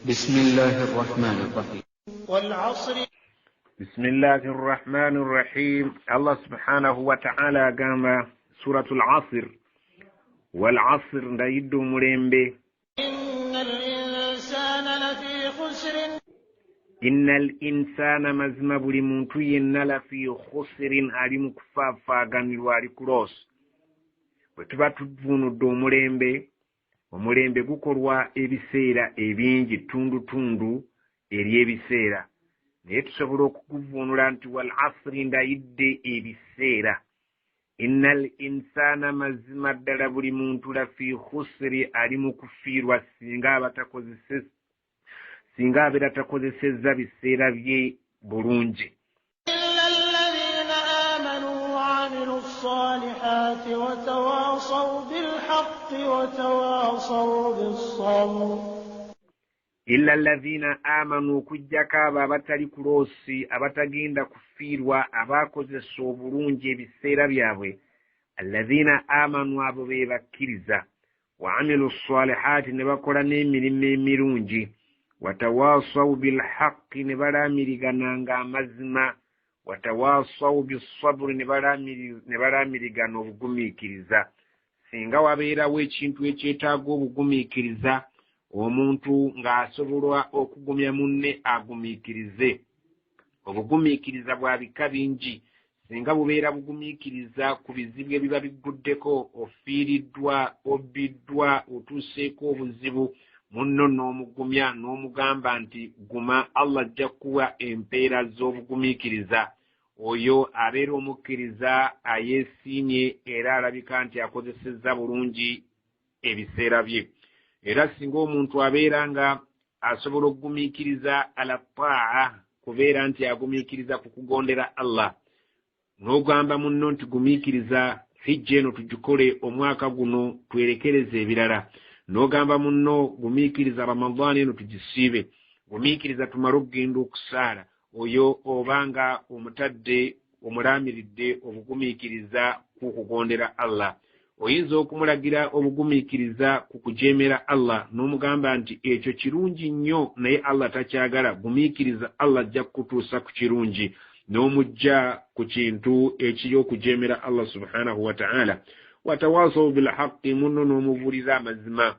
بسم الله الرحمن الرحيم. والعصر. Bismillahi rrahmani rrahim. Allah subhanahu wataala agamba, Suratu Lasir, wal asr, ndayidde omulembe. إن الإنسان لفي خسر. Inna al insaana, mazima buli muntu yenna, lafi khusirin, ali mu kufaafaaganirwa, ali ku loss. Bwe tuba tuvuunudde omulembe, omulembe gukolwa ebiseera ebingi, ttundutundu ery'ebiseera, naye tusobola okuguvuunula nti wal asiri, ndayidde ebiseera, inna al insaana, mazima ddala buli muntu, lafi khusiri, ali mu kufiirwa singa aba takozese, singa abeera takozesezza biseera bye bulungi. إلا الذين آمنوا وعملوا الصالحات وتواصوا بالحق وتواصوا بالصبر. Illa alladhina amanu, okuggyako abo abatali ku loss, abatagenda kufiirwa, abaakozesa obulungi ebiseera byabwe. Alladhina amanu, abo be bakkiriza, wa amilu salihaati, ne bakola n'emirimu emirungi, watawasawu bilhaqi, ne balaamirigananga amazima, watawasawu bisaburi, ne balaamirigana obugumiikiriza. Singa wabeerawo ekintu ekyetaaga obugumiikiriza, omuntu ng'asobola okugumya munne agumiikirize. Obugumiikiriza bwa bika bingi. Singa bubeera bugumiikiriza ku bizibu ebiba bigguddeko, ofiiriddwa, obbiddwa, otuuseeko obuzibu, munno n'omugumya n'omugamba nti guma, Allah ajja kuwa empeera z'obugumiikiriza, oyo abeera omukkiriza ayeesiimye era alabika nti akozesezza bulungi ebiseera bye. Era singa omuntu abeera nga asobola okugumiikiriza ala taa, kubeera nti agumiikiriza ku kugondera Allah, n'ogamba munno nti gumiikiriza, hijja eno tugikole omwaka guno, twerekereze ebirala, n'ogamba munno gumiikiriza, Ramadaani eno tugisiibe, gumiikiriza tumale okugenda okusaala, oyo obanga omutadde omulaamiridde obugumiikiriza ku kugondera Allah. Oyinza okumulagira obugumiikiriza ku kujeemera Allah, n'omugamba nti ekyo kirungi nnyo naye Allah takyagala, gumiikiriza, Allah ajja kukutuusa ku kirungi, n'omujja ku kintu ekiri okujeemera Allah subhanahu wataala. Watawasawu bilhaqi, munno n'omubuuliza amazima.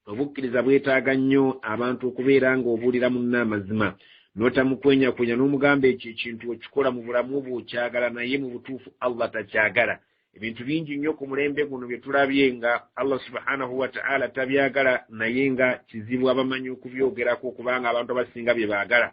Obukkiriza bwetaaga nnyo abantu okubeera ng'obuulira munno amazima, n'otamukwenyakwenya, n'omugamba ekyo ekintu okikola mu bulamu bwe okyagala, naye mu butuufu Allah takyagala. Ebintu bingi nnyo ku mulembe guno bye tulabye nga Allah subhanahu wataala tabyagala, naye nga kizibu abamanyi okubyogerako, kubanga abantu abasinga bye baagala.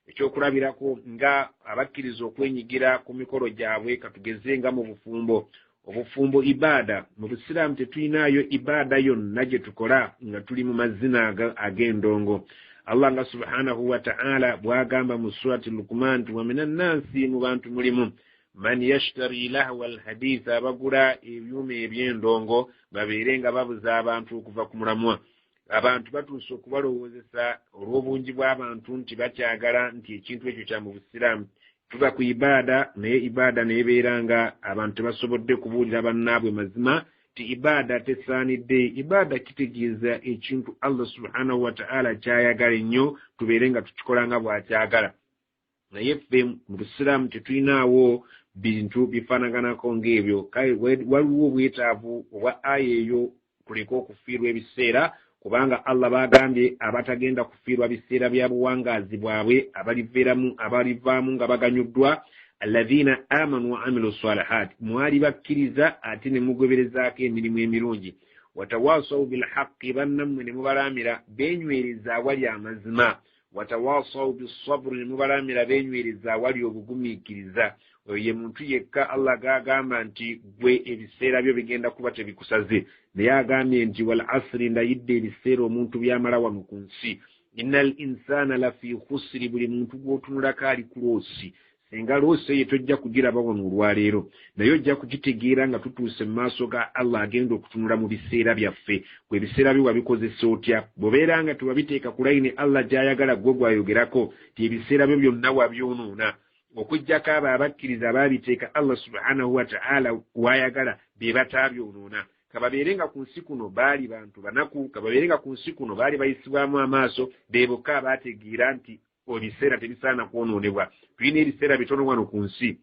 Ekyokulabirako nga abakkiriza okwenyigira ku mikolo gyabwe, katugeze nga mu bufumbo. Obufumbo ibaada. Mu busiraamu tetulinayo ibaada yonna gye tukola nga tuli mu mazina ag'endongo. Allah nga subhanahu wataala bw'agamba mu Surati Lukman nti wa min annansi, mu bantu mulimu, man yashtari lahwa alhadith, abagula ebyuma eby'endongo babeere nga babuza abantu okuva ku mulamwa. Abantu batuuse okubalowoozesa olw'obungi bw'abantu nti bakyagala nti ekintu ekyo kya mu busiraamu. Tuva ku ibaada, naye ibaada neebeera nga abantu tebasobodde kubuulira bannaabwe mazima ti ibaada tesaanidde. Ibaada kitegeeza ekintu Allah subhanahu wataala kyayagala ennyo, tubeere nga tukikola nga bw'akyagala, naye ffe mu busiraamu tetulinaawo bintu bifaanaganako ng'ebyo. Kale waliwo obwetaavu obwa aya eyo, tuleke okufiirwa ebiseera, kubanga Allah bagambye abatagenda kufiirwa biseera bya buwangaazi bwabwe, abaliveeramu, abalivaamu nga baganyuddwa, alladhina amanu wa amilu salihat, mwali bakkiriza ate ne mugoberezaako emirimu emirungi, watawasawu bilhaqi, bannammwe ne mubalaamira beenywereza awali amazima, watawasawu bisaburi, ne mubalaamira beenywereza awali obugumiikiriza. Oyo ye muntu yekka Allah gagamba nti gwe ebiseera byo bigenda kuba tebikusaze. Naye agambye nti wal asiri, ndayidde ebiseera omuntu byamala wano ku nsi, inna al insaana lafi khusiri, buli muntu gw'otunulako ali ku loss. Singa loss eyo tojja kugiraba wano olwaleero, naye ojja kugitegeera nga tutuuse mu maaso ga Allah agenda okutunula mu biseera byaffe. Gwe ebiseera byo wabikozesa otya? Bw'obeera nga tewabiteeka ku layini Allah gy'ayagala, gwe gwayogerako ti ebiseera byo byonna wabyonoona, okuggyako abo abakkiriza abaabiteeka Allah subhanahu wataala wayagala be bataabyonoona. Kababeere nga ku nsi kuno baali bantu banaku, kababeere nga ku nsi kuno baali bayisibwamu amaaso, be bokka abaategeera nti ebiseera tebisaana kwonoonebwa. Tulina ebiseera bitono wano ku nsi.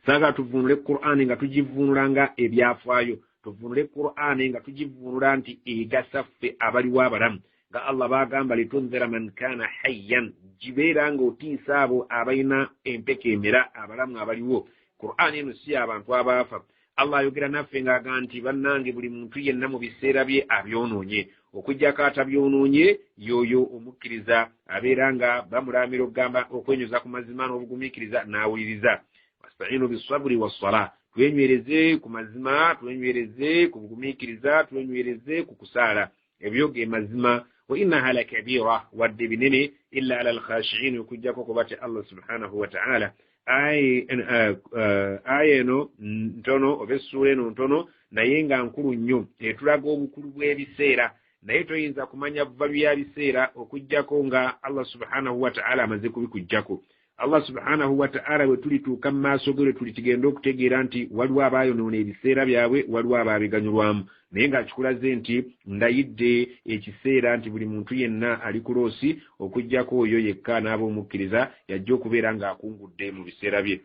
Saagala tuvvuunule Kuraani nga tugivvuunula nga ebyafaayo. Tuvvuunule Kuraani nga tugivvuunula nti egasa ffe abaliwo abalamu. Nga Allah b'agamba, Litundhira man kaana hayyan, gibeera ng'otiisa abo abalina empeke emera, abalamu abaliwo. Kuraani eno si ya bantu abaafa. Allah ayogera naffe ng'agamba nti, Bannange, buli muntu yenna mu biseera bye abyonoonye. Okuggyako atabyonoonye, y'oyo omukkiriza abeera nga bamulaamira okugamba okwenyweza ku mazima n'obugumiikiriza n'awuliriza. Wasta'iinu bissaburi wassala. Twenywereze ku mazima, twenywereze ku bugumiikiriza, twenywereze ku kusaala. Ebyo ge mazima. Wa innaha lakabiira, wadde binene, illa ala alkhashiin, okuggyako ku batya Allah subhanahu wa ta'ala. Aya eno ntono oba essuula eno ntono naye nga nkulu nnyo, etulaga obukulu bw'ebiseera. Naye toyinza kumanya value ya biseera okuggyako nga Allah subhanahu wa ta'ala amaze kubikuggyako. Allah subhanahu wa ta'ala bwe tulituuka mu maaso ge lwe tulikigenda okutegeera nti waliwo abaayonoona ebiseera byabwe, waliwo abaabiganyulwamu. Naye ng'akikulaze nti ndayidde ekiseera nti buli muntu yenna ali ku loosi okuggyako oyo yekka n'aba omukkiriza yajja okubeera ng'akungudde mu biseera bye.